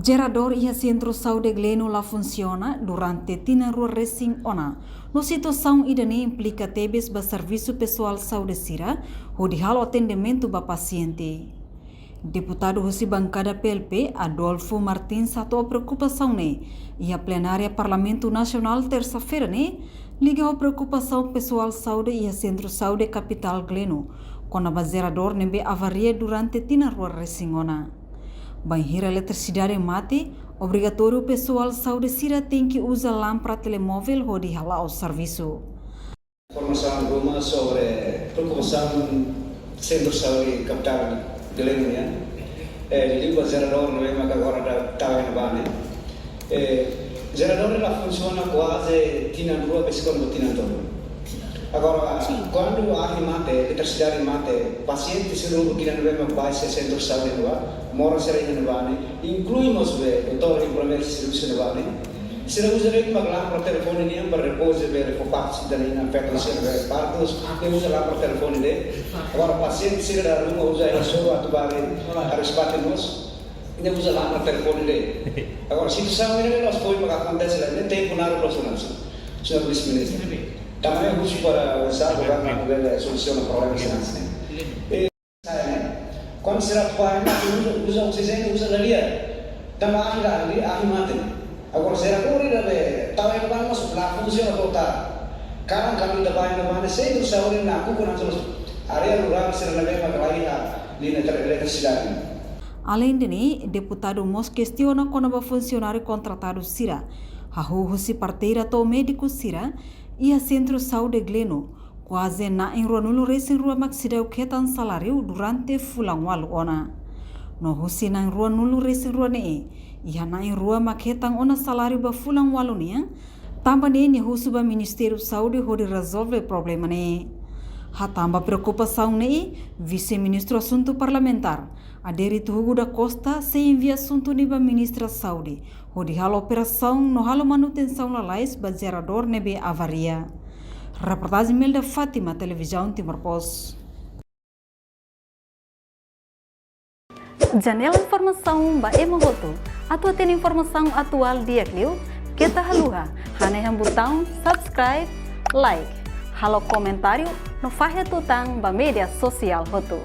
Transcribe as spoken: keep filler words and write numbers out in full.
Jeradór iha Sentru Saúde Gleno la funsiona durante tinan rua resin ona. No situasaun ida-ne'e implika tebes ba servisu pesoál saúde sira hodi halo atendimentu ba pasiente. Deputadu husi bankada P L P, Adolfo Martins, hato'o preokupasaun ne'e iha plenária Parlamentu Nasionál tersa-feira ne'e, liga ho preokupasaun pesoál saúde iha Sentru Saúde Kapitál Gleno kona-ba jeradór ne'ebé avaria durante tinan rua resin ona. Bainhira eletrisidade mate, obrigatóriu pesoál saúde sira tenke uza lámpara telemóvel hodi hala'o servisu. Informasaun ruma sobre preokupasaun Sentru Saúde Kapitál Gleno nian. Eh, liuliu ba jeradór ne'ebé maka agora tau iha ne'ebá ne'e. Eh, jeradór la funsiona kuaze tinan rua besik ona ba tinan tolu. Agora, kuandu ahi mate, eletrisidade mate, pasiente sira ruma ki'ik ne'ebé mak bá iha Sentru Saúde ne'ebá, moras sira iha ne'ebá ne'e, inklui mós be doutór, enfermeiru servisu ne'ebá ne'e. Sira uza de'it mak lámpara telefone nian ba repouzu be refo partus ida-ne'e, feto sira be partus, nia uza lámpara telefone de'it. Agora pasiente sira ruma uza iha soru atu bá be, harus pate mós, nia uza lámpara telefone de'it. Agora situasaun ne'e la'ós foin mak akontese, ne'e tempu naruk loos ona, señór Vise-Ministru. Tanba ne'e husu para oinsá governu atu bele solusiona problema sira-ne'e. Sai, ne'e? Kuandu sira atu bá, ne'e uza, uza oksijéniu, uza ladi'ak. Tanba ahi la, ahi, ahi mate. Agora jeradór ida be tau iha ne'ebá mós la funsiona totál. Kalan kuandu ita bá iha ne'ebá ne'e, Sentru Saúde ne'e nakukun, entaun área rurál sira ne'ebé mak la iha liña ter-, eletrisidade. Aleinde ne'e, deputadu mós kestiona kona-ba funsionáriu kontratadu sira, hahú husi parteira to'o médiku sira iha Sentru Saúde Gleno, kuaze na'in ruanulu resin rua mak seidauk hetan saláriu durante fulan ualu ona. No husi na'in ruanulu resin rua ne'e, iha na'in rua mak hetan ona saláriu ba fulan ualu nian, tanba ne'e nia husu ba Ministériu Saúde hodi rezolve problema ne'e. Hatán ba preokupasaun ne'e, Vise-Ministru Asuntu Parlamentár, Adérito Hugo da Costa, sei envia asuntu ne'e ba Ministra Saúde, hodi halo operasaun no halo manutensaun lalais ba jeradór ne'ebé avaria. Reportajen Melda Fátima, Televizaun Timor Post. Janela informasaun ba ema hotu. Atu hatene informasaun atuál di'ak liu, keta haluha hanehan butaun subscribe, like, halo komentáriu no fahe tutan ba média sosiál hotu.